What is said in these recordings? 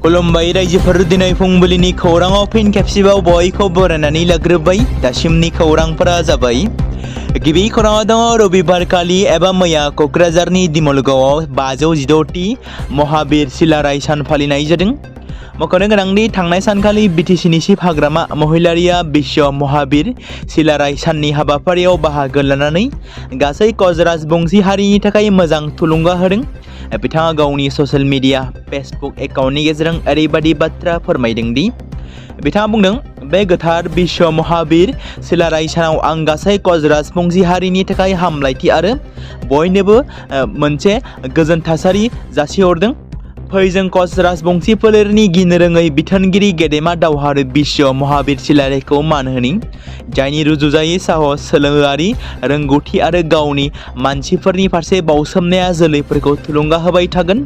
खुलुमबाय रायजोफोर दिनै फुंबिलिनि खौराङाव फिन खेबसेबाव बयखौ बरायनानै लाग्रोबाय। दासिमनि खौरांफोरा जाबाय। गिबि खौराङाव दङ रबिबारखालि एबा मैया क'क्राझारनि दिमलगावआव 516थि महाबीर सिलाराय सान फालिनाय जादों। मख'नो गोनांदि थांनाय सानखालि बिटिसिनि चिफ हाग्रामा महिलारिया विश्व महाबीर सिलाराय साननि हाबाफारियाव बाहागो लानानै गासै कच राजबंसि हारिनि थाखाय मोजां थुलुंगा होदों। बिथाङा गावनि ससियेल मिडिया फेसबुक एकाउन्टनि गेजेरजों ओरैबायदि बाथ्रा फोरमायदों दि बिथाङा बुंदों, बे गोथार विश्व महाबीर सिलाराय सानाव आं गासै कच राजबंसि हारिनि थाखाय हामलायथि आरो बयनोबो मोनसे गोजोन थासारि जासिहरदों। फै जों कच राजबंसि फोलेरनि गिनो रोङै बिथोनगिरि गेदेमा दावहारु विश्व महाबीर सिलारायखौ मान होनि, जायनि रुजुजायै साहस, सोलोआरि रोंगौथि आरो गावनि मानसिफोरनि फारसे बाउसोमनाया जोलैफोरखौ थुलुंगा होबाय थागोन।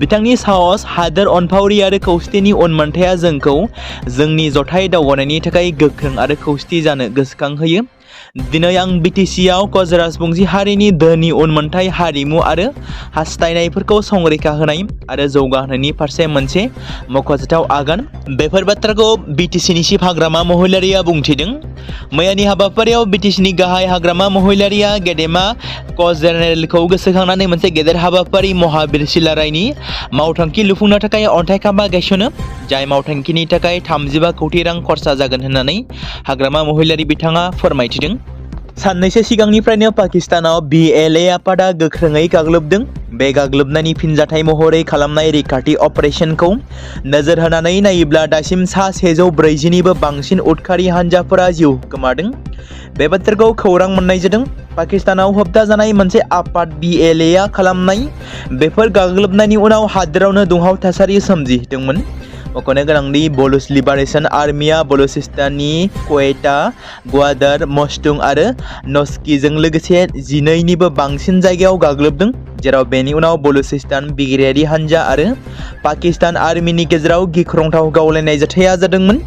बिथांनि साहस, हादोर अनफावरि आरो खौसेथिनि उनमोनथाया जोंखौ जोंनि जथाय दावगानायनि थाखाय गोख्रों आरो खौसेथि जानो गोसोखांहोयो। दिनै आं बिटिसिआव कच राजबंसि हारिनि धोनि उनमोनथाय, हारिमु आरो हास्थायनायफोरखौ संरैखा होनाय आरो जौगाहोनायनि फारसे मोनसे मख'जाथाव आगान। बेफोर बाथ्राखौ बिटिसिनि चिफ हाग्रामा महिलारिया बुंथिदों। मैयानि हाबाफारियाव बिटिसिनि गाहाय हाग्रामा महिलारिया गेदेमा कच जेनेरेलखौ गोसोखांनानै मोनसे गेदेर हाबाफारि महाबीर सिलारायनि मावथांखि लुफुंनो थाखाय अन्थाइ खाम्फा गायसनो, जाय मावथांखिनि थाखाय 35 कौटि रां खरसा जागोन होननानै हाग्रामा महिलारि बिथाङा फोरमायथिदों। साननैसो सिगांनिफ्रायनो पाकिस्तानाव BLA आफादा गोख्रोङै गाग्लोबदों। बे गाग्लोबनायनि फिनजाथाय महरै खालामनाय रैखाथि अपारेशनखौ नोजोर होनानै नायोब्ला दासिम सा 140निबो बांसिन उदखारि हानजाफोरा जिउ गोमादों। बे बाथ्राखौ खौरां मोननाय जादों। पाकिस्तानाव होबथाजानाय मोनसे आफाद BLA आ खालामनाय बेफोर गाग्लोबनायनि उनाव हादोरावनो दुंहाव थासारि सोमजिदोंमोन। मख'नो गोनांदि बलुच लिबारेशन आर्मिया बलुचिस्ताननि क्वेटा, ग्वादर, मस्तुं आरो नस्कीजों लोगोसे 12निबो बांसिन जायगायाव गाग्लोबदों, जेराव बेनि उनाव बलुचिस्तान बिगिरियारि हानजा आरो पाकिस्तान आर्मिनि गेजेराव गिख्रंथाव गावलायनाय जाथाया जादोंमोन।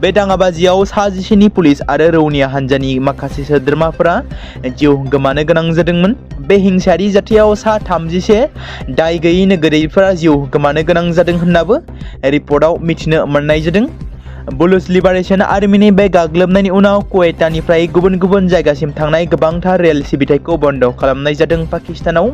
बे दाङाबाजियाव सा 11 पुलिस आरो रौनिया हानजानि माखासे सोद्रोमाफोरा जिउ गोमानो गोनां जादोंमोन। बे हिंसायारि जाथायाव सा 31 दाय गैयै नोगोरारिफोरा जिउ गोमानो गोनां जादों होन्नाबो रिपर्टआव मिथिनो मोननाय जादों। बलुच लिबारेशन आर्मिनि बे गाग्लोबनायनि उनाव क्वेटानिफ्राय गुबुन गुबुन जायगासिम थांनाय गोबांथार रेल सिबिथायखौ बन्द खालामनाय जादों पाकिस्तानाव,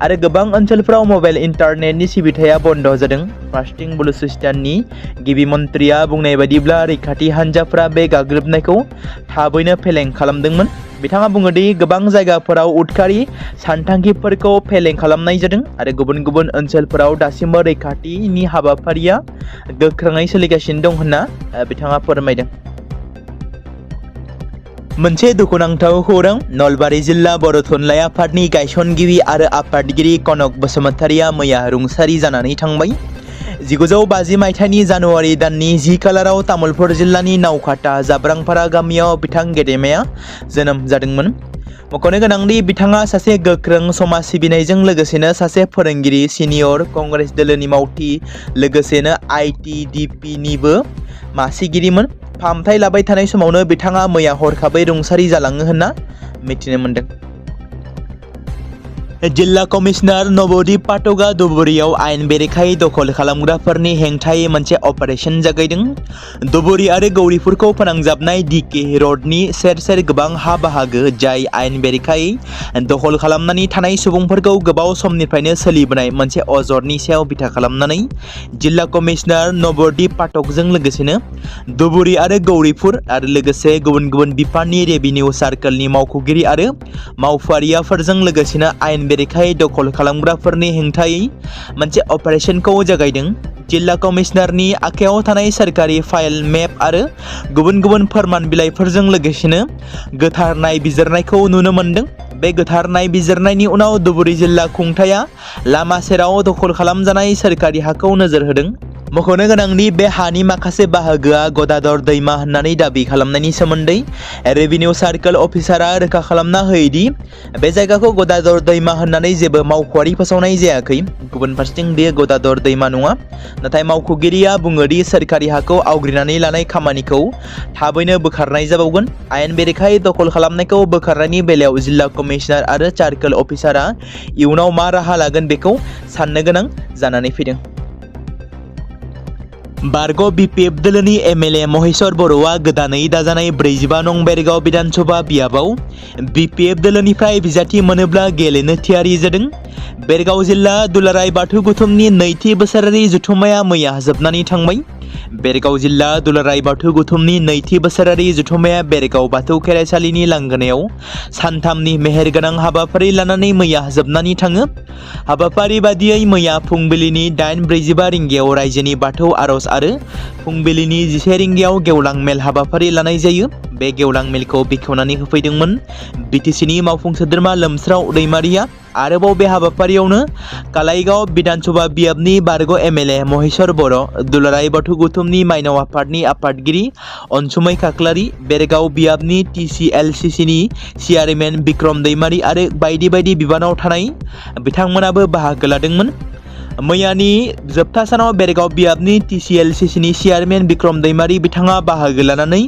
आरो गोबां ओनसोलफोराव मबाइल इन्टारनेटनि सिबिथाया बन्द जादों। फारसेथिं बलुचिस्ताननि गिबि मन्थ्रिया बुंनाय बायदिब्ला रैखाथि हानजाफोरा बे गाग्लोबनायखौ थाबैनो फेलें खालामदोंमोन। बिथाङा बुङो दि गोबां जायगाफोराव उदखारि सानथांखिफोरखौ फेलें खालामनाय जादों आरो गुबुन गुबुन ओनसोलफोराव दासिमबो रैखाथिनि हाबाफारिया गोख्रोङै सोलिगासिनो दं होनना बिथाङा फोरमायदों। मोनसे दुखुनांथाव खौरां। नलबारि जिल्ला बर' थुनलाइ आफादनि गायसनगिरि आरो आफादगिरि कनक बसुमतारिया मैया रुंसारि जानानै थांबाय। 1950 मायथाइनि जानुवारि दाननि 10 खालाराव तामुलपुर जिल्लानि नावकाटा जाब्रांपारा गामियाव बिथां गेदेमाया जोनोम जादोंमोन। मख'नो गोनांदि बिथाङा सासे गोख्रों समाज सिबिनायजों लोगोसेनो सासे फोरोंगिरि, सिनियर कंग्रेस दोलोनि मावथि, लोगोसेनो ITDPनिबो मासिगिरिमोन। फाहामथाय लाबाय थानाय समावनो बिथाङा मैया हरखाबै रुंसारि जालाङो होनना मिथिनो मोन्दों। जिल्ला कमिशनार नबदीप पाठकआ धुबुरीयाव आयेन बेरेखायै दखल खालामग्राफोरनि हेंथायै मोनसे अपारेशन जागायदों। धुबुरी आरो गौरीपुरखौ फोनांजाबनाय DK र'डनि सेर सेर गोबां हा बाहागो, जाय आयेन बेरेखायै दखल खालामनानै थानाय सुबुंफोरखौ गोबाव समनिफ्रायनो सोलिबोनाय मोनसे अजदनि सायाव बिथा खालामनानै जिल्ला कमिशनार नबदीप पाठकजों लोगोसेनो धुबुरी आरो गौरीपुर आरो लोगोसे गुबुन गुबुन बिफाननि रेभिनिउ सार्कलनि मावख'गिरि आरो मावफारियाफोरजों लोगोसेनो आयेन बेरेखायै दखल खालामग्राफोरनि हेंथायै मोनसे अपारेशनखौ जागायदों। जिल्ला कमिशनारनि आखायाव थानाय सोरखारि फाइल, मेप आरो गुबुन गुबुन फोरमान बिलाइफोरजों लोगोसेनो गोथार नायबिजिरनायखौ नुनो मोन्दों। बे गोथार नायबिजिरनायनि उनाव धुबुरी जिल्ला खुंथाया लामा सेराव दखल खालामजानाय सोरखारि हाखौ नोजोर होदों। मख'नो गोनांदि बे हानि माखासे बाहागोआ गदाधर दैमा होननानै दाबि खालामनायनि सोमोन्दै रेभिनिउ सार्कल अफिसारआ रोखा खालामना होयोदि बे जायगाखौ गदाधर दैमा होननानै जेबो मावख'आरि फोसावनाय जायाखै। गुबुन फारसेथिं बेयो गदाधर दैमा नङा, नाथाय मावख'गिरिया बुङोदि सोरखारि हाखौ आवग्रिनानै लानाय खामानिखौ थाबैनो बोखारनाय जाबावगोन। आयेन बेरेखायै दखल खालामनायखौ बोखारनायनि बेलायाव जिल्ला कमिशनार आरो सार्कल अफिसारआ इयुनाव मा राहा लागोन बेखौ साननो गोनां जानानै फैदों। बारग' BPF दोलोनि MLA महेश्वर बर'आ गोदानै दाजानाय 45 नं बेरगाव बिधानसभा बियाबाव BPF दोलोनिफ्राय बिजाथि मोनोब्ला गेलेनो थियारि जादों। बेरगाव जिल्ला दुलाराय बाथौ गौथुमनि नैथि बोसोरारि जथुम्माया मैया जोबनानै थांबाय। बेरगाव जिल्ला दुलाराय बाथौ गौथुमनि नैथि बोसोरारि जथुम्माया बेरगाव बाथौ खेरायसालिनि लांगोनायाव सानथामनि मेहेरगोनां हाबाफारि लानानै मैया जोबनानै थाङो। हाबाफारि बादियै मैया फुंबिलिनि 8:45 रिंगायाव रायजोनि बाथौ आरज आरो फुंबिलिनि 11 रिंगायाव गेवलां मेल हाबाफारि लानाय जायो। बे गेवलां मेलखौ बेखेवनानै होफैदोंमोन BTCनि मावफुं सोद्रोमा लोमस्राव दैमारिया। आरोबाव बे हाबाफारियावनो कालाइगाव बिधानसभा बियाबनि बारग' MLA महेश्वर बर', दुलाराय बाथौ गौथुमनि माइनाव आफादनि आफादगिरि अनसुमै खाख्लारि, बेरगाव बियाबनि TCLCCनि चेयारमेन बिक्रम दैमारि आरो बायदि बायदि बिबानाव थानाय बिथांमोनाबो बाहागो लादोंमोन। मैयानि जोबथा सानाव बेरगाव बियाबनि TCLCCनि चेयारमेन बिक्रम दैमारि बिथाङा बाहागो लानानै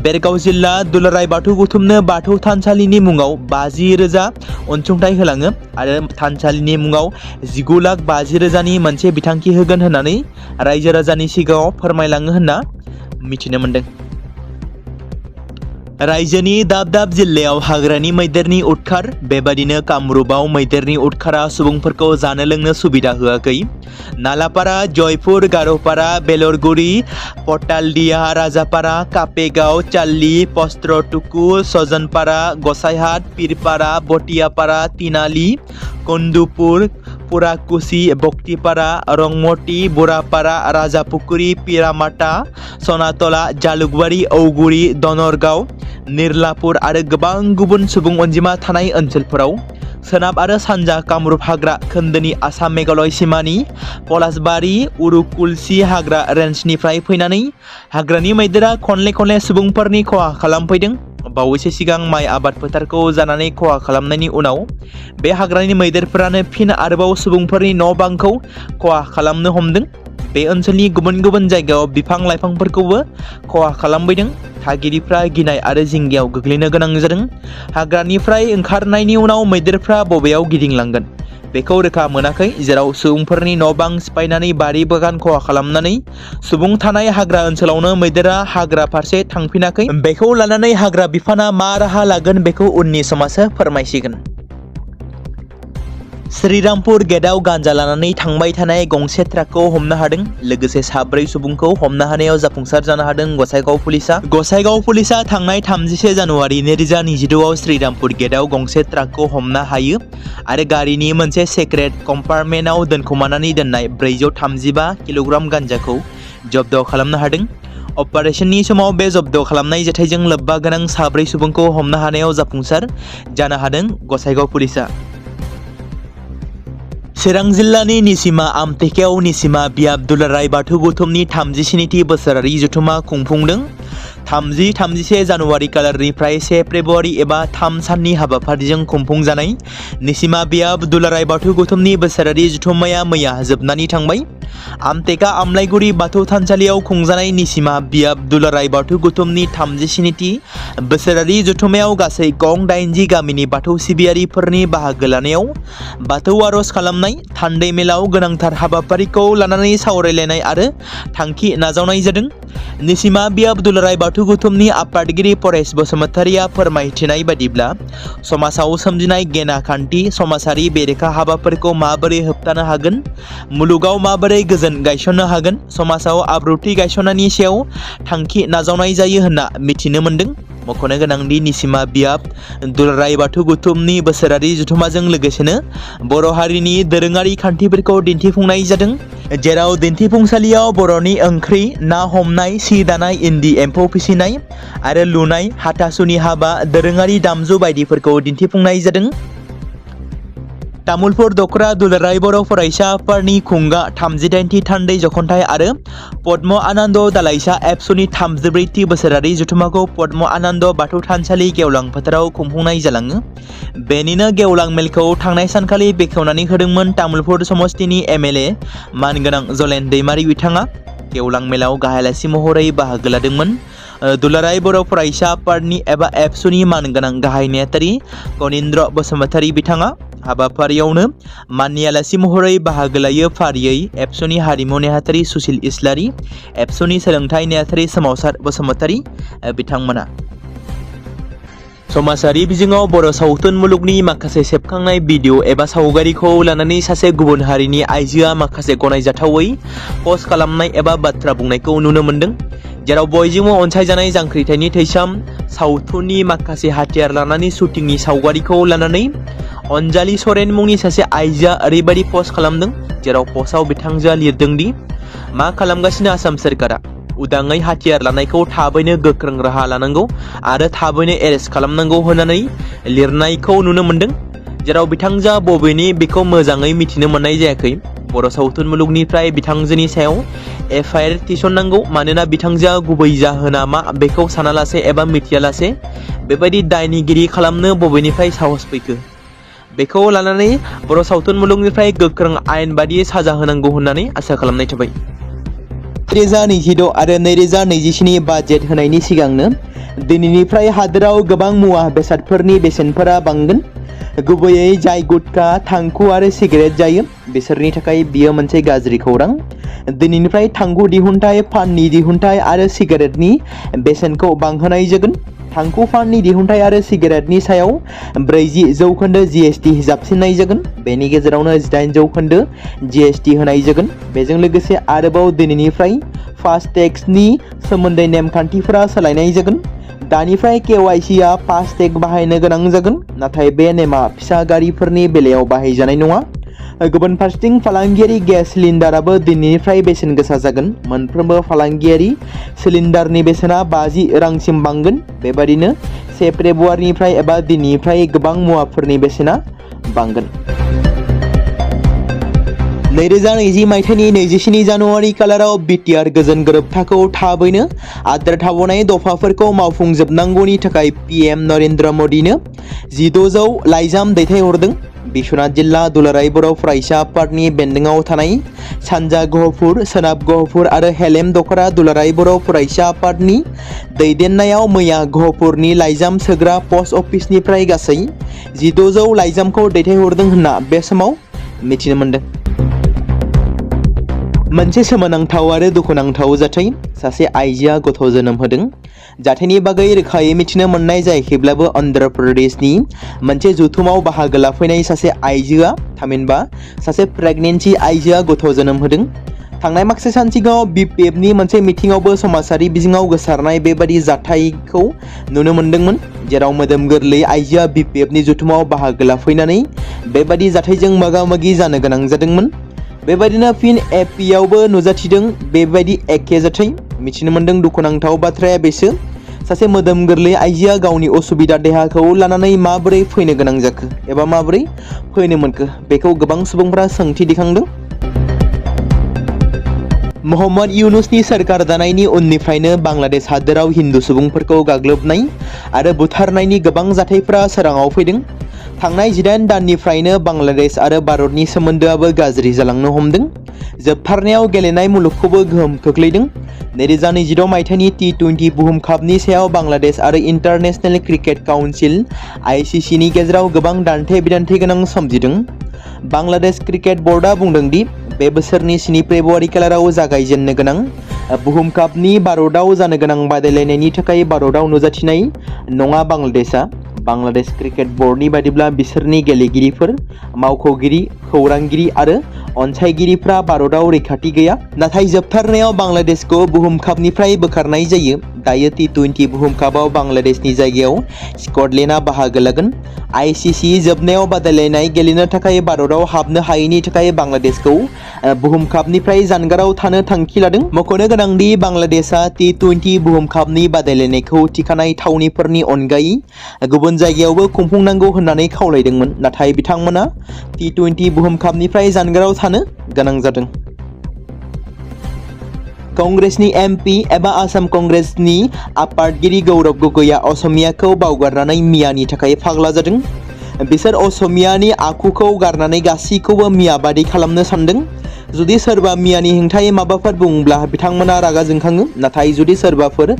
बेरगाव जिल्ला दुलाराय बाथौ गौथुमनो बाथौ थानसालिनि मुङाव 50,000 अनसुंथाइ होलाङो आरो थानसालिनि मुङाव 19,50,000नि मोनसे बिथांखि होगोन होननानै रायजो राजानि सिगाङाव फोरमायलाङो होनना मिथिनो मोन्दों। रायजोनि दाब दाब जिल्लायाव हाग्रानि मैदेरनि उदखार। बेबादिनो कामरुपाव मैदेरनि उदखारा सुबुंफोरखौ जानो लोंनो सुबिदा होआखै। नालापारा, जयपुर, गार'पारा, बेलरगुरि, पटालदिया, राजापारा, कापेगाव, चाल्ली, पस्त्रटुकु, सजनपारा, गसाइहाट, पीरपारा, बटियापारा, तिनाली, कुंदुपुर, पुराकुसी, बक्तिपारा, रंमती, बुरापारा, राजापुकुरी, पिरामाटा, सनातला, जालुकबारी, औगुरी, दनरगाव, निरलापुर आरो गोबां गुबुन सुबुं अनजिमा थानाय ओनसोलफोराव सोनाब आरो सानजा कामरुप हाग्रा खोन्दोनि आसाम मेघालय सिमानि पलासबारि, उरुकुलसि हाग्रा रेन्जनिफ्राय फैनानै हाग्रानि मैदेरा खनले सुबुंफोरनि खहा खालामफैदों। बावैसो सिगां माइ आबाद फोथारखौ जानानै खहा खालामनायनि उनाव बे हाग्रानि मैदेरफोरानो फिन आरोबाव सुबुंफोरनि न' बांखौ खहा खालामनो हमदों। बे ओनसोलनि गुबुन गुबुन जायगायाव बिफां लाइफांफोरखौबो खहा खालामफैदों। थागिरिफ्रा गिनाय आरो जिंगायाव गोग्लैनो गोनां जादों। हाग्रानिफ्राय ओंखारनायनि उनाव मैदेरफ्रा बबेयाव गिदिंलांगोन बेखौ रोखा मोनाखै, जेराव सुबुंफोरनि न' बां सिफायनानै बारि बागान खहा खालामनानै सुबुं थानाय हाग्रा ओनसोलावनो मैदेरा हाग्रा फारसे थांफिनाखै। बेखौ लानानै हाग्रा बिफाना मा राहा लागोन बेखौ उननि समासो फोरमायसिगोन। श्रीरामपुर गेटआव गांजा लानानै थांबाय थानाय गंसे ट्राकखौ हमनो हादों। लोगोसे 4 सुबुंखौ हमनो हानायाव जाफुंसार जानो हादों गसाइगाव पुलिसा। थांनाय 31 जानुवारि 2026आव श्रीरामपुर गेटआव गंसे ट्राकखौ हमनो हायो आरो गारिनि मोनसे सेक्रेट कम्पार्टमेन्टआव दोनखोमानानै दोननाय 435 किल'ग्राम गांजाखौ जब्द खालामनो हादों। अपारेशननि समाव बे जब्द खालामनाय जाथायजों लोब्बा गोनां 4 सुबुंखौ हमनो हानायाव जाफुंसार जानो हादों गसाइगाव पुलिसा। चिरां जिल्लानि निसिमा आमटेकायाव निसिमा बियाब दुलाराय बाथौ गौथुमनि 37थि बोसोरारि जथुम्मा खुंफुंदों। 30-31 जानुवारि खालारनिफ्राय 1 फेब्रुवारि एबा 3 साननि हाबाफारिजों खुंफुंजानाय निसिमा बियाब दुलाराय बाथौ गौथुमनि बोसोरारि जथुम्माया मैया जोबनानै थांबाय। आमटेका आमलाइगुरि बाथौ थानसालियाव खुंजानाय निसिमा बियाब दुलाराय बाथौ गौथुमनि 37थि बोसोरारि जथुम्मायाव गासै गं 80 गामिनि बाथौ सिबियारिफोरनि बाहागो लानायाव बाथौ आरज खालामनाय, थान्दै मेलाव गोनांथार हाबाफारिखौ लानानै सावरायलायनाय आरो थांखि नाजावनाय जादों। निसिमा बियाब दुलाराय बाथौ गौथुमनि आफादगिरि परेश बसुमतारिया फोरमायथिनाय बादिब्ला समाजाव सोमजिनाय गेना खान्थि, समाजारि बेरेखा हाबाफोरखौ माबोरै होबथानो हागोन, मुलुगाव माबोरै गोजोन गायसननो हागोन, समाजाव आब्रुथि गायसननायनि सायाव थांखि नाजावनाय जायो होनना मिथिनो मोन्दों। मख'नो गोनांदि निसिमा बियाब दुलाराय बाथौ गौथुमनि बोसोरारि जथुम्माजों लोगोसेनो बर' हारिनि दोरोङारि खान्थिफोरखौ दिन्थिफुंनाय जादों, जेराव दिन्थिफुंसालियाव बर'नि ओंख्रि, ना हमनाय, सि दानाय, इन्दि एम्फौ फिसिनाय आरो लुनाय, हाथासुनि हाबा, दोरोङारि दामजु बायदिफोरखौ दिन्थिफुंनाय जादों। तामुलपुर दखरा दुलाराय बर' फरायसा आफादनि खुंगा 38थि थान्दै जखनथाइ आरो पद्म आनन्द दालाइसा एबसुनि 34थि बोसोरारि जथुम्माखौ पद्म आनन्द बाथौ थानसालि गेवलां फोथाराव खुंफुंनाय जालाङो। बेनिनो गेवलां मेलखौ थांनाय सानखालि बेखेवनानै होदोंमोन तामुलपुर समस्तिनि MLA मानगोनां जलेन दैमारि बिथाङा। गेवलां मेलाव गाहाय आलासि महरै बाहागो लादोंमोन दुलाराय बर' फरायसा आफादनि एबा एबसुनि मानगोनां गाहाय नेहाथारि गनिन्द्र बसुमतारी बिथाङा हाबाफारियावनो मानियालासि महरै बाहागो लायो फारियै एबसुनि हारिमु नेहाथारि सुसिल इस्लारि, एबसुनि सोलोंथाइ नेहाथारि सोमावसार बसुमतारि बिथांमोना। समाजारि बिजोङाव बर' सावथुन मुलुगनि माखासे सेबखांनाय भिडिअ एबा सावगारिखौ लानानै सासे गुबुन हारिनि आइजोआ माखासे गनायजाथावै पस्ट खालामनाय एबा बाथ्रा बुंनायखौ नुनो मोन्दों, जेराव बयजोंबो अनसायजानाय जांख्रिथायनि थैसाम सावथुननि माखासे हाथियार लानानै शुटिंनि सावगारिखौ लानानै अनजालि सरेन मुंनि सासे आइजोआ ओरैबायदि पस्ट खालामदों, जेराव पस्टआव बिथांजोआ लिरदों दि मा खालामगासिनो आसाम सोरखारा, उदाङै हाथियार लानायखौ थाबैनो गोख्रों राहा लानांगौ आरो थाबैनो एरेस्ट खालामनांगौ होननानै लिरनायखौ नुनो मोन्दों, जेराव बिथांजोआ बबेनि बेखौ मोजाङै मिथिनो मोननाय जायाखै। बर' सावथुन मुलुगनिफ्राय बिथांजोनि सायाव एफआइआर थिसननांगौ, मानोना बिथांजोआ गुबै जाहोना मा बेखौ सानालासे एबा मिथियालासे बेबायदि दायनिगिरि खालामनो बबेनिफ्राय साहस फैखो, बेखौ लानानै बर' सावथुन मुलुगनिफ्राय गोख्रों आयेन बादियै साजा होनांगौ होननानै आसा खालामनाय थाबाय। 2026 आरो 2027 बाजेट होनायनि सिगांनो दिनैनिफ्राय हादोराव गोबां मुवा बेसादफोरनि बेसेनफोरा बांगोन। गुबैयै जाय गुटखा, थांखु आरो सिगारेट जायो बिसोरनि थाखाय बियो मोनसे गाज्रि खौरां। दिनैनिफ्राय थांखु दिहुनथाय, पाननि दिहुनथाय आरो सिगारेटनि बेसेनखौ बांहोनाय जागोन। थांखु, पाननि दिहुनथाय आरो सिगारेटनि सायाव 40% GST जाबसिननाय जागोन। बेनि गेजेरावनो 8% GST होनाय जागोन। बेजों लोगोसे आरोबाव दिनैनिफ्राय फास्टेगनि सोमोन्दै नेमखान्थिफोरा सोलायनाय जागोन। दानिफ्राय KYCआ फास्टेग बाहायनो गोनां जागोन, नाथाय बे नेमा फिसा गारिफोरनि बेलायाव बाहायजानाय नङा। गुबुन फारसेथिं फालांगियारि गेस सिलिन्डाराबो दिनैनिफ्राय बेसेन गोसा जागोन। मोनफ्रोमबो फालांगियारि सिलिन्डारनि बेसेना 50 रांसिम बांगोन। बेबादिनो 1 फेब्रुआरिनिफ्राय एबा दिनैनिफ्राय गोबां मुवाफोरनि बेसेना बांगोन। 2020 मायथाइनि 27 जानुवारि खालाराव BTR गोजोन गोरोबथाखौ थाबैनो आद्रा थाबावनाय दफाफोरखौ मावफुंजोबनांगौनि थाखाय PM नरेन्द्र मदिनो 1600 लाइजाम दैथायहरदों। बिश्वनाथ जिल्ला दुलाराय बर' फरायसा आफादनि बेन्दोङाव थानाय सानजा गहपुर, सोनाब गहपुर आरो हेलेम दखरा दुलाराय बर' फरायसा आफादनि दैदेननायाव मैया गहपुरनि लाइजाम सोग्रा पस्ट अफिसनिफ्राय गासै 1600 लाइजामखौ दैथायहरदों होनना बे समाव मिथिनो मोन्दों। मोनसे सोमोनांथाव आरो दुखुनांथाव जाथाय। सासे आइजोआ गथ' जोनोम होदों। जाथायनि बागै रोखायै मिथिनो मोननाय जायाखैब्लाबो अन्ध्र प्रदेशनि मोनसे जथुमाव बाहागो लाफैनाय सासे आइजोआ, थामहिनबा सासे प्रेगनेन्सि आइजोआ गथ' जोनोम होदों। थांनाय माखासे सान सिगाङाव BPFनि मोनसे मिथिङावबो समाजारि बिजोङाव गोसारनाय बेबादि जाथायखौ नुनो मोन्दोंमोन, जेराव मोदोम गोरलै आइजोआ BPFनि जथुमाव बाहागो लाफैनानै बेबादि जाथायजों मोगा-मोगि जानो गोनां जादोंमोन। बेबायदिनो फिन APआवबो नुजाथिदों बेबायदि एखे जाथाय। मिथिनो मोन्दों दुखुनांथाव बाथ्राया बेसो, सासे मोदोम गोरलै आइजोआ गावनि असुबिदा देहाखौ लानानै माबोरै फैनो गोनां जाखो एबा माबोरै फैनो मोनखो, बेखौ गोबां सुबुंफोरा सोंथि दिखांदों। मोहम्मद इउनुसनि सोरखार दानायनि उननिफ्रायनो बांलादेश हादोराव हिन्दु सुबुंफोरखौ गाग्लोबनाय आरो बुथारनायनि गोबां जाथायफोरा सोराङाव फैदों। थांनाय 18 दाननिफ्रायनो बांलादेश आरो भारतनि सोमोन्दोआबो गाज्रि जालांनो हमदों। जोबथारनायाव गेलेनाय मुलुगखौबो गोहोम खोख्लैदों। 2026 मायथाइनि T20 बुहुम कापनि सायाव बांलादेश आरो इन्टारनेशनेल क्रिकेट काउन्सिल ICCनि गेजेराव गोबां दान्थे-बिदान्थे गोनां सोमजिदों। बांलादेश क्रिकेट बर्डआ बुंदों दि बे बोसोरनि 7 फेब्रुआरि खालाराव जागायजेननो गोनां बुहुम कापनि भारतआव जानो गोनां बादायलायनायनि थाखाय भारतआव नुजाथिनाय नङा बांलादेशआ। बांलादेश क्रिकेट बर्डनि बायदिब्ला बिसोरनि गेलेगिरिफोर, मावख'गिरि, खौरांगिरि आरो अनसायगिरिफ्रा भारतआव रैखाथि गैया। नाथाय जोबथारनायाव बांलादेशखौ बुहुम कापनिफ्राय बोखारनाय जायो। दायो T20 बुहुम कापआव बांलादेशनि जायगायाव स्कटलेन्डआ बाहागो लागोन। ICC जोबनायाव बादायलायनाय गेलेनो थाखाय भारतआव हाबनो हायैनि थाखाय बांलादेशखौ बुहुम कापनिफ्राय जानगाराव थानो थांखि लादों। मख'नो गोनांदि बांलादेशआ T20 बुहुम कापनि बादायलायनायखौ थिखानाय थावनिफोरनि अनगायै गुबुन जायगायावबो खुंफुंनांगौ होननानै खावलायदोंमोन, नाथाय बिथांमोना T20 बुहुम कापनिफ्राय जानगाराव थानो गोनां जादों। कंग्रेसनि MP एबा आसाम कंग्रेसनि आफादगिरि गौरब गगैया असमियाखौ बावगारनानै मियानि थाखाय फाग्ला जादों। बिसोर असमियानि आखुखौ गारनानै गासैखौबो मिया बादि खालामनो सानदों। जुदि सोरबा मियानि हेंथायै माबाफोर बुङोब्ला बिथांमोना रागा जोंखाङो, नाथाय जुदि सोरबाफोर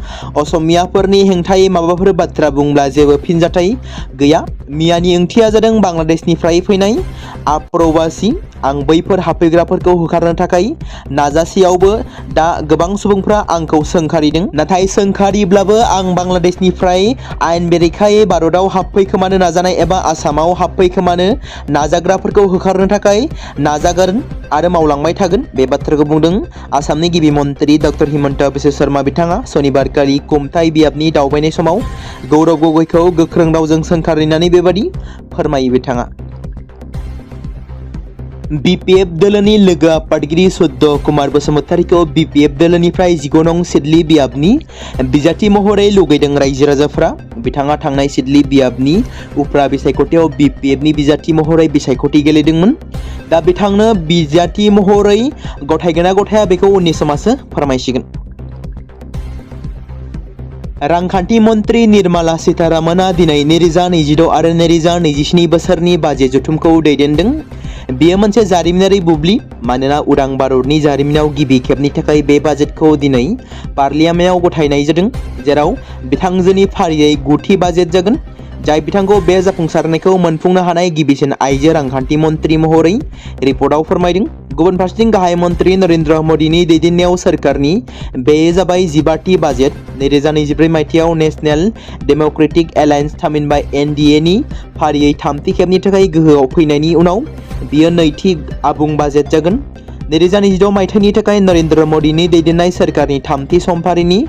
असमियाफोरनि हेंथायै माबाफोर बाथ्रा बुङोब्ला जेबो फिनजाथाय गैया। मियानि ओंथिया जादों बांलादेशनिफ्राय फैनाय आप्रवासी। आं बैफोर हाबफैग्राफोरखौ होखारनो थाखाय नाजासेयावबो दा गोबां सुबुंफ्रा आंखौ सोंखारिदों, नाथाय सोंखारिब्लाबो आं बांलादेशनिफ्राय आयेन बेरेखायै भारतआव हाबफैखोमानो नाजानाय एबा आसामाव हाबफैखोमानो नाजाग्राफोरखौ होखारनो थाखाय नाजागोन आरो मावलांबाय थागोन। बे बाथ्राखौ बुंदों आसामनि गिबि मन्त्रि डक्टर हिमन्त बिश्व शर्मा। बिथाङा सनिबारखालि खुंथाय बियाबनि दावबायनाय समाव गौरव गगৈखौ गोख्रों रावजों सोंखारिनानै बेबादि फोरमायो। बिथाङा BPF दोलोनि लोगो आफादगिरि सद्य कुमार बसुमतारीखौ BPF दोलोनिफ्राय 19 नं सिडली बियाबनि बिजाथि महरै लुगैदों रायजो राजाफ्रा। बिथाङा थांनाय सिडली बियाबनि उफ्रा बिसायख'थियाव BPFनि बिजाथि महरै बिसायख'थि गेलेदोंमोन। दा बिथांनो बिजाथि महरै गथायगोना गथाया बेखौ उननि समासो फोरमायसिगोन। रांखान्थि मन्त्रि निर्मला सीतारामना दिनै 2026 आरो 2027 बोसोरनि बाजेट जथुमखौ दैदेनदों। बेयो मोनसे जारिमिनारि बुब्लि, मानोना उदां भारतनि जारिमिनाव गिबि खेबनि थाखाय बे बाजेटखौ दिनै पार्लियामेन्टआव गथायनाय जादों, जेराव बिथांजोनि फारियै 9थि बाजेट जागोन, जाय बिथांखौ बे जाफुंसारनायखौ मोनफुंनो हानाय गिबिसिन आइजो रांखान्थि मन्त्रि महरै रिपर्टआव फोरमायदों। गुबुन फारसेथिं गाहाय मन्त्रि नरेन्द्र मदिनि दैदेननायाव सोरखारनि बेयो जाबाय 15थि बाजेट। 2024 मायथाइयाव नेशनेल डेम'क्रेटिक एलायन्स थामहिनबा NDA नि फारियै 3थि खेबनि थाखाय गोहोआव फैनायनि उनाव बियो 2थि आबुं बाजेट जागोन। 2026 मायथाइनि थाखाय नरेन्द्र मदिनि दैदेननाय सोरखारनि 3थि समफारिनि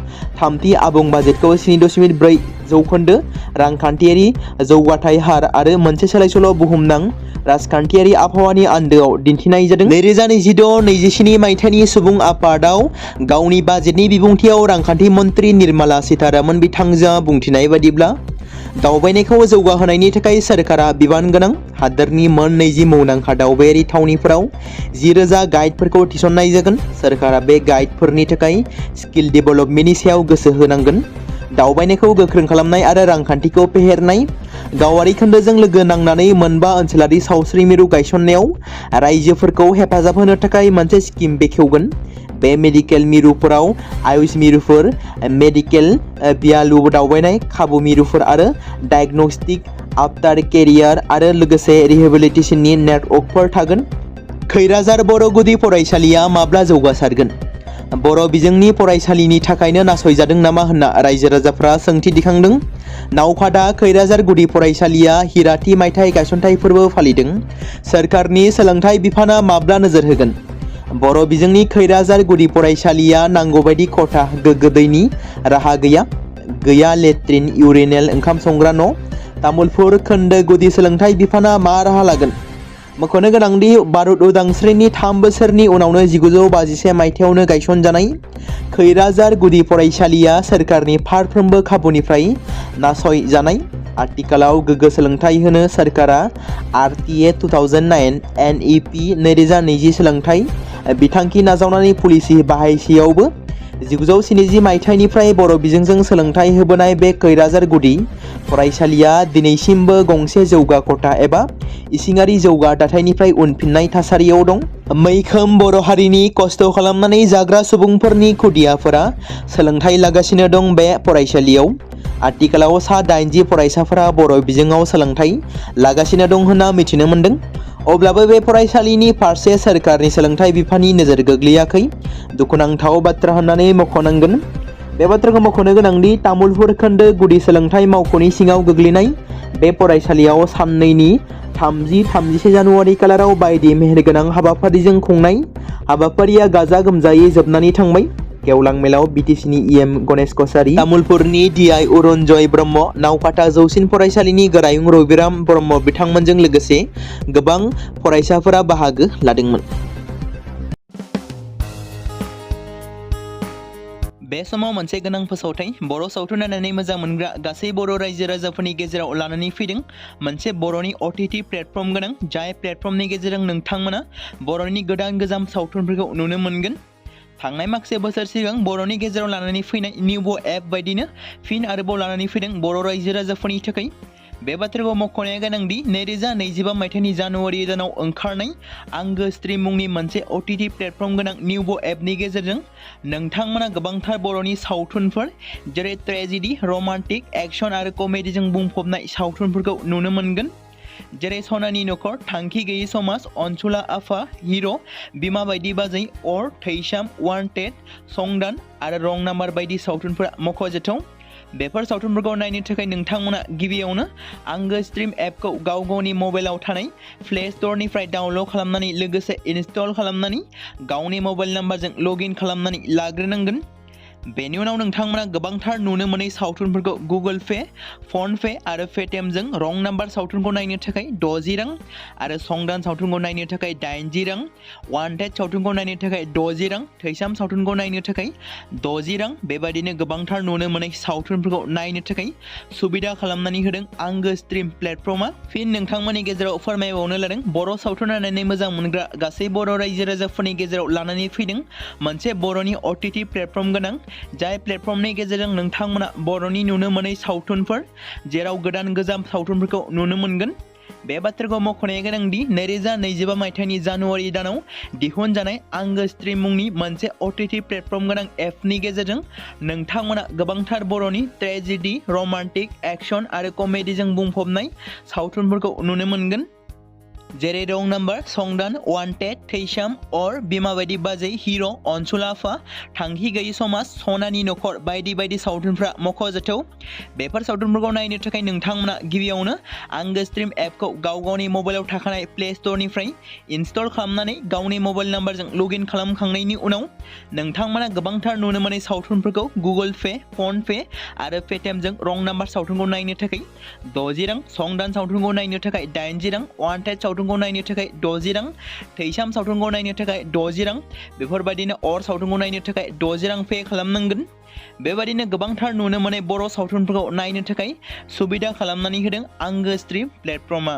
3थि आबुं बाजेटखौ 7.4% रांखान्थियारि जौगाथाय हार आरो मोनसे सोलायसोल' बुहुमनां राजखान्थियारि आबहावानि आन्दोआव दिन्थिनाय जादों। 2026-27 मायथाइनि सुबुं आफादाव गावनि बाजेटनि बिबुंथियाव रांखान्थि मन्त्रि निर्मला सीतारामन बिथांजोआ बुंथिनाय बादिब्ला, दावबायनायखौ जौगाहोनायनि थाखाय सोरखारा बिबान गोनां। हादोरनि मोन 20 मुंदांखा दावबायारि थावनिफोराव 10,000 गाइडफोरखौ थिसननाय जागोन। सोरखारा बे गाइडफोरनि थाखाय स्किल डेभेलपमेन्टनि सायाव गोसो होनांगोन। दावबायनायखौ गोख्रों खालामनाय आरो रांखान्थिखौ फेहेरनाय। गावारि खोन्दोजों लोगो नांनानै 4 ओनसोलारि सावस्रि मिरु गायसननायाव रायजोफोरखौ हेफाजाब होनो थाखाय मोनसे स्किम बेखेवगोन। बे मेडिकेल मिरुफोराव आयुष मिरुफोर, मेडिकेल बियालु दावबायनाय खाबु मिरुफोर आरो डायग्नोस्टिक आफ्टार केरियार आरो लोगोसे रिहेबिलिटेशननि नेटवर्कफोर थागोन। खैराझार बर' गुदि फरायसालिया माब्ला जौगासारगोन? बर' बिजोंनि फरायसालिनि थाखायनो नासयजादों नामा होनना रायजो राजाफ्रा सोंथि दिखांदों। नावखादा खैराझार गुदि फरायसालिया हिराथि मायथाइ गायसनथाइ फोरबो फालिदों। सोरखारनि सोलोंथाइ बिफाना माब्ला नोजोर होगोन? बर' बिजोंनि खैराझार गुदि फरायसालिया नांगौबायदि खथा, गोग्गो दैनि राहा गैया लेट्रिन, इउरिनेल, ओंखाम संग्रा न'। तामुलपुर खोन्दो गुदि सोलोंथाइ बिफाना मा राहा लागोन? मख'नो गोनांदि भारत उदांस्रिनि 3 बोसोरनि उनावनो 1951 मायथाइयावनो गायसनजानाय खैराझार गुदि फरायसालिया सोरखारनि फारफ्रोमबो खाबुनिफ्राय नासयजानाय। आथिखालाव गोग्गो सोलोंथाइ होनो सोरखारा RTA 2009 NEP 2020 सोलोंथाइ बिथांखि नाजावनानै पलिसि बाहायसेयावबो 1970 मायथाइनिफ्राय बर' बिजोंजों सोलोंथाइ होबोनाय बे खैराझार गुदि फरायसालिया दिनैसिमबो गंसे जौगा खथा एबा इसिङारि जौगा दाथायनिफ्राय उनफिननाय थासारियाव दं। मैखोम बर' हारिनि खस्थ' खालामनानै जाग्रा सुबुंफोरनि खुदियाफोरा सोलोंथाइ लागासिनो दं बे फरायसालियाव। आथिखालाव सा 80 फरायसाफोरा बर' बिजोङाव सोलोंथाइ लागासिनो दं होनना मिथिनो मोन्दों। अब्लाबो बे फरायसालिनि फारसे सोरखारनि सोलोंथाइ बिफाननि नोजोर गोग्लैयाखै। दुखुनांथाव बाथ्रा होननानै मख'नांगोन। बे बाथ्राखौ मख'नो गोनांदि तामुलपुर खोन्दो गुदि सोलोंथाइ मावख'नि सिङाव गोग्लैनाय बे फरायसालियाव साननैनि 30-31 जानुवारि खालाराव बायदि मेहेरगोनां हाबाफारिजों खुंनाय हाबाफारिया गाजा गोमजायै जोबनानै थांबाय। गेवलां मेलाव BTCनि EM गणेश कसारी, तामुलपुरनि DI अरुणजय ब्रह्म, नावकाटा जौसिन फरायसालिनि गोरायुं रबिराम ब्रह्म बिथांमोनजों लोगोसे गोबां फरायसाफोरा बाहागो लादोंमोन। बे समाव मोनसे गोनां फोसावथाय बर' सावथुन नायनानै मोजां मोनग्रा गासै बर' रायजो राजाफोरनि गेजेराव लानानै फैदों मोनसे बर'नि OTT प्लेटफर्म गोनां, जाय प्लेटफर्मनि गेजेरजों नोंथांमोना बर'नि गोदान गोजाम सावथुनफोरखौ नुनो मोनगोन। थांनाय माखासे बोसोर सिगां बर'नि गेजेराव लानानै फैनाय निउबो एप बायदिनो फिन आरोबाव लानानै फैदों बर' रायजो राजाफोरनि थाखाय। बे बाथ्राखौ मख'नाया गोनांदि 2025 मायथाइनि जानुवारि दानाव ओंखारनाय आंगो स्ट्रीम मुंनि मोनसे OTT प्लेटफर्म गोनां निउबो एपनि गेजेरजों नोंथांमोना गोबांथार बर'नि सावथुनफोर जेरै ट्रेजेडी, रमान्टिक, एक्शन आरो कमेडीजों बुंफबनाय सावथुनफोरखौ नुनो मोनगोन। जेरै सनानि नखर, थांखि गैयै समाज, अनसुला आफा, हिर', बिमा बायदि बाजै, अर, थैसाम, वान्टेड, संदान आरो रं नाम्बार बायदि सावथुनफोरा मख'जाथाव। बेफोर सावथुनफोरखौ नायनो थाखाय नोंथांमोना गिबियावनो आंगो स्ट्रीम एपखौ गावनि मबाइलाव थानाय प्ले स्ट'रनिफ्राय डाउनल'ड खालामनानै लोगोसे इनस्टल खालामनानै गावनि मबाइल नाम्बारजों लगइन खालामनानै लाग्रोनांगोन। बेनि उनाव नोंथांमोना गोबांथार नुनो मोनै सावथुनफोरखौ गुगोल पे, फन पे आरो पेटिएमजों रं नाम्बार सावथुनखौ नायनो थाखाय 60 रां आरो संदान सावथुनखौ नायनो थाखाय 80 रां, वान्टेड सावथुनखौ नायनो थाखाय 60 रां, थैसाम सावथुनखौ नायनो थाखाय 60 रां बेबायदिनो गोबांथार नुनो मोनै सावथुनफोरखौ नायनो थाखाय सुबिदा खालामनानै होदों आंगो स्ट्रीम प्लेटफर्मा। फिन नोंथांमोननि गेजेराव फोरमायबावनो लादों बर' सावथुन नायनानै मोजां मोनग्रा गासै बर' रायजो राजाफोरनि गेजेराव लानानै फैदों मोनसे बर'नि OTT प्लेटफर्म गोनां जाय प्लेटफर्मनि गेजेरजों नोंथांमोना बर'नि नुनो मोनै सावथुनफोर जेराव गोदान गोजाम सावथुनफोरखौ नुनो मोनगोन। बे बाथ्राखौ मख'नाया गोनांदि 2025 मायथाइनि जानुवारि दानाव दिहुनजानाय आंगो स्ट्रीम मुंनि मोनसे OTT प्लेटफर्म गोनां एपनि गेजेरजों नोंथांमोना गोबांथार बर'नि ट्रेजेडी, रमान्टिक, एक्शन आरो कमेडीजों बुंफबनाय सावथुनफोरखौ नुनो मोनगोन। जेरै रं नाम्बार, संदान, वान्टेड, थैसाम, अर, बिमा बायदि बाजै, हिर', अनसुला आफा, थांखि गैयै समाज, सनानि नखर बायदि बायदि सावथुनफ्रा मख'जाथाव। बेफोर सावथुनफोरखौ नायनो थाखाय नोंथांमोना गिबियावनो आंगो स्ट्रीम एपखौ गावनि मबाइलाव थाखानाय प्ले स्ट'रनिफ्राय इनस्टल खालामनानै गावनि मबाइल नाम्बारजों लगइन खालामखांनायनि उनाव नोंथांमोना गोबांथार नुनो मोनै सावथुनफोरखौ गुगोल पे, फन पे आरो पेटिएमजों रं नाम्बार सावथुनखौ नायनो थाखाय 60 रां, संदान सावथुनखौ नायनो थाखाय 80 रां, वान्टेड सावथुनखौ नायनो थाखाय 60 रां, थैसाम सावथुनखौ नायनो थाखाय 60 रां बेफोरबायदिनो अर सावथुनखौ नायनो थाखाय 60 रां पे खालामनांगोन। बेबायदिनो गोबांथार नुनो मोनै बर' सावथुनफोरखौ नायनो थाखाय सुबिदा खालामनानै होदों आंगो स्ट्रीम प्लेटफर्मा।